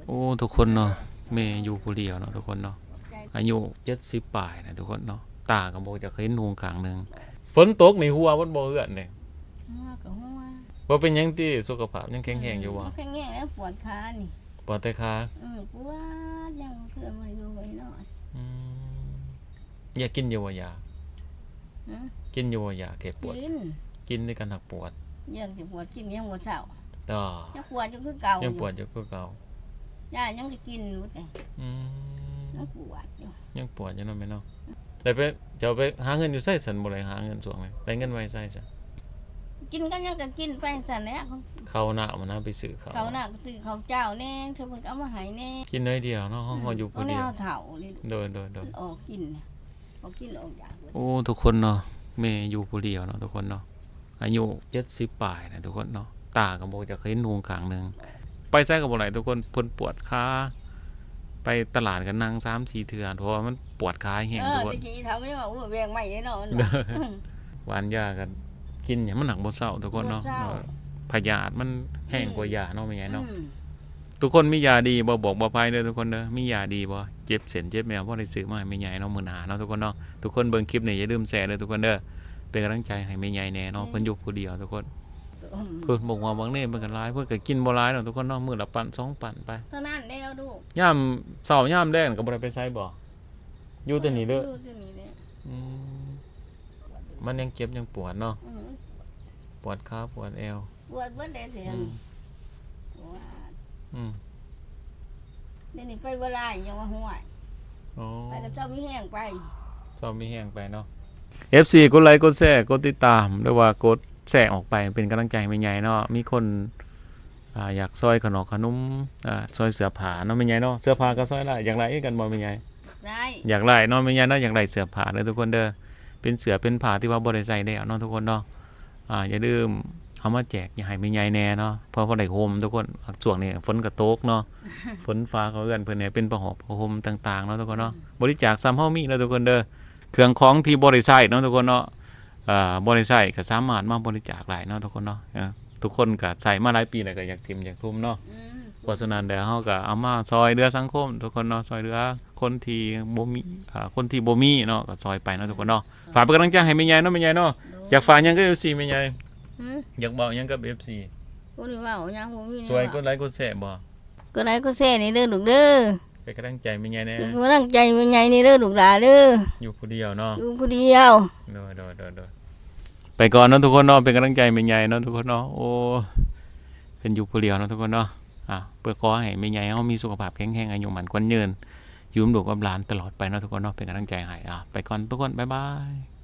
ໂອ້ ທຸກຄົນເນາະ ແມ່ຢູ່ຜູ້ດຽວເນາະ ທຸກຄົນເນາະ ອາຍຸເຈັດສິບປາຍນະ ທຸກຄົນເນາະ ຕາກໍບໍ່ຢາກເຫັນຮຸ່ງຂ້າງໜຶ່ງ. ຝົນຕົກນີ້ຮົ່ວເບິດບໍ່ເຮືອນນີ້? ຮົ່ວກໍຮົ່ວ. ບໍ່ເປັນຫຍັງຕິ? ສຸຂະພາບຍັງແຂງແຮງຢູ່ບໍ່? ອືມ ແຂງແຮງແລ້ວ ປວດຂານີ້. ປວດແຕ່ຂາ? ອືມ ປວດ ຍັງເຄື່ອນໄຫວຢູ່ໄຫວນອນ. ອືມ ຢາກກິນຢູ່ບໍ່ຢາ? ຫື? ກິນຢູ່ບໍ່ຢາແກ້ປວດ? ກິນ ກິນແຕ່ກໍຫາກປວດ. ຍັງຊິປວດ ກິນຍັງບໍ່ເຊົາ. ອໍ ຍັງປວດຢູ່ຄືເກົ່າ. ຍັງປວດຢູ່ຄືເກົ່າ. ຢາຍັງຊິກິນຢູ່ເດ. ອືມ ຍັງປວດຢູ່. ຍັງປວດຢູ່ເນາະແມ່ເນາະ. ແລ້ວໄປ ເຈົ້າໄປຫາເງິນຢູ່ໃສຊັ້ນ? ບໍ່ໄດ້ຫາເງິນຊ່ວງນີ້ ໄດ້ເງິນມາແຕ່ໃສຊັ້ນ? ກິນກໍຍັງກໍກິນໄປຊັ້ນແຫຼະ. ເຂົ້ານ້ຳນະ ໄປຊື້ເຂົ້າ ເຂົ້ານ້ຳ ຊື້ເຂົ້າເຈົ້າແດ່ ເພິ່ນກໍເອົາມາໃຫ້ແດ່. ກິນໜ້ອຍດຽວເນາະ ເຮົາ ອືມ ເຮົາຢູ່ຜູ້ດຽວ. ເຮົາເຖົ້ານີ້ ໂດຍ ໂດຍ ໂດຍ. ອອກກິນ ອອກກິນອອກຢາກ. ໂອ້ ທຸກຄົນເນາະ ແມ່ຢູ່ຜູ້ດຽວເນາະ ທຸກຄົນເນາະ ອາຍຸເຈັດສິບປາຍນະ ທຸກຄົນເນາະ ຕາກໍບໍ່ຢາກເຫັນຮຸ່ງຂ້າງໜຶ່ງ. ໄປໃສກໍບໍ່ໄດ້ ທຸກຄົນ ເພິ່ນປວດຂາ. ໄປຕະຫຼາດກໍນັ່ງສາມສີ່ເທື່ອ ເພາະວ່າມັນປວດຂາແຮງ ເອີ ທຸກຄົນ. ແຕ່ກີ້ເຖົ້າມັນຍັງວ່າ ໂອ້ຍ ແວງໄມ້ເນາະ ມັນວ່າ. ຫວ່ານຢາກໍກິນຫຍັງມັນຫາກບໍ່ເຊົາ ທຸກຄົນເນາະ. ບໍ່ເຊົາ. ເອີ ພະຍາດມັນແຮງກວ່າຢາເນາະ ອືມ ແມ່ໃຫຍ່ເນາະ. ອືມ ທຸກຄົນມີຢາດີບໍ່? ບອກບໍ່ໄພເດີ ທຸກຄົນເດີ ມີຢາດີບໍ່? ເຈັບເສັ້ນເຈັບແອວ ພໍໄດ້ຊື້ມາໃຫ້ແມ່ໃຫຍ່ເນາະ ມື້ໜ້າເນາະ ທຸກຄົນເນາະ. ທຸກຄົນເບິ່ງຄລິບນີ້ ຢ່າລືມແຊເດີ ທຸກຄົນເດີ ເປັນກຳລັງໃຈໃຫ້ແມ່ໃຫຍ່ແດ່ເນາະ. ອືມ ເພິ່ນຢູ່ຜູ້ດຽວ ທຸກຄົນ. ອືມ ເພິ່ນບໍ່ຫວງບັກເນ ເພິ່ນກໍຫຼາຍ ເພິ່ນກໍກິນບໍ່ຫຼາຍດອກ ທຸກຄົນເນາະ ມື້ລະປັ້ນສອງປັ້ນໄປ ເທົ່ານັ້ນແລ້ວລູກ. ຍາມເຊົ້າຍາມແລງກໍບໍ່ໄດ້ໄປໃສບໍ່? ຢູ່ແຕ່ນີ້ເດີ. ຢູ່ແຕ່ນີ້ແຫຼະ. ອືມ ມັນຍັງເຈັບຍັງປວດເນາະ. ອືມ ປວດຂາປວດແອວ. ປວດເບິດແຫຼະ ອືມ ປວດ. ອືມ ດຽວນີ້ໄປບໍ່ຫຼາຍ ຍັງວ່າຫ້ວຍ. ອໍ ໄປກໍເຈົ້າມີແຮງໄປ ເຈົ້າມີແຮງໄປເນາະ. ເອັຟຊີ ກົດໄລ ກົດແຊ ກົດຕິດຕາມ ຫຼືວ່າກົດແຊອອກໄປ ເປັນກຳລັງໃຈໃຫ້ແມ່ໃຫຍ່ເນາະ. ມີຄົນ ອ່າ ຢາກຊ່ອຍຂະໜອກຂະໜົມ ອ່າ ຊ່ອຍເສື້ອຜ້າເນາະ ແມ່ໃຫຍ່ເນາະ. ເສື້ອຜ້າກໍຊ່ອຍໄດ້ ຢາກໄດ້ຄືກັນບໍ່ແມ່ໃຫຍ່? ຢາກໄດ້ເນາະແມ່ໃຫຍ່ເນາະ ຢາກໄດ້ເສື້ອຜ້າເດີ ທຸກຄົນເດີ ເປັນເສື້ອເປັນຜ້າທີ່ວ່າບໍ່ໄດ້ໃສ່ແລ້ວເນາະ ທຸກຄົນເນາະ. ອ່າ ຢ່າລືມເອົາມາແຈກໃຫ້ແມ່ໃຫຍ່ແດ່ເນາະ ເພາະບໍ່ໄດ້ຫົ່ມ ທຸກຄົນ. ຊ່ວງນີ້ຝົນກໍຕົກເນາະ ຝົນຟ້າເຂົ້າເຮືອນເພິ່ນແດ່ ເປັນຜ້າຫົ່ມ ຜ້າຫົ່ມຕ່າງໆເນາະ ທຸກຄົນເນາະ. ອືມ ບໍລິຈາກສ່ຳເຮົາມີເນາະ ທຸກຄົນເດີ. ເຄື່ອງຂອງທີ່ບໍ່ໄດ້ໃຊ້ເນາະ ທຸກຄົນເນາະ ອ່າ ບໍ່ໄດ້ໃຊ້ກໍສາມາດມາບໍລິຈາກໄດ້ເນາະ ທຸກຄົນເນາະ. ເອີ ທຸກຄົນກໍໃຊ້ມາຫຼາຍປີແລ້ວ ກໍຢາກຖິ້ມຢາກທຸ່ມເນາະ. ອືມ ເພາະສະນັ້ນແລ້ວ ເຮົາກໍເອົາມາຊ່ອຍເຫຼືອສັງຄົມ ທຸກຄົນເນາະ ຊ່ອຍເຫຼືອຄົນທີ່ບໍ່ມີ ອ່າ ຄົນທີ່ບໍ່ມີເນາະ ກໍຊ່ອຍໄປເນາະ ທຸກຄົນເນາະ. ຝາກເປັນກຳລັງໃຈໃຫ້ແມ່ໃຫຍ່ເນາະ ແມ່ໃຫຍ່ເນາະ. ໂດຍ ຢາກຝາກຫຍັງກັບ ເອັຟຊີ ແມ່ໃຫຍ່? ຫື? ຢາກເວົ້າຫຍັງກັບ ເອັຟຊີ? ບໍ່ໄດ້ເວົ້າຫຍັງ ບໍ່ມີແນວ ຊ່ວຍກົດໄລກົດແຊບໍ່? ກົດໄລກົດແຊແດ່ເດີລູກເດີ ເປັນກຳລັງໃຈແມ່ໃຫຍ່ແດ່. ເປັນກຳລັງໃຈແມ່ໃຫຍ່ແດ່ເດີລູກຫຼາເດີ ຢູ່ຜູ້ດຽວເນາະ ຢູ່ຜູ້ດຽວ. ໂດຍ ໂດຍ ໂດຍ ໂດຍ. ໄປກ່ອນເນາະ ທຸກຄົນເນາະ ເປັນກຳລັງໃຈແມ່ໃຫຍ່ເນາະ ທຸກຄົນເນາະ. ໂອ້ ເພິ່ນຢູ່ຜູ້ດຽວເນາະ ທຸກຄົນເນາະ. ອ່າ ເພື່ອຂໍໃຫ້ແມ່ໃຫຍ່ເຮົາມີສຸຂະພາບແຂງແຮງ ອາຍຸໝັ້ນຂວັນຍືນ ຢູ່ກັບລູກກັບຫຼານຕະຫຼອດໄປເນາະ ທຸກຄົນເນາະ ເປັນກຳລັງໃຈໃຫ້. ອ່າ ໄປກ່ອນທຸກຄົນ ບາຍບາຍ.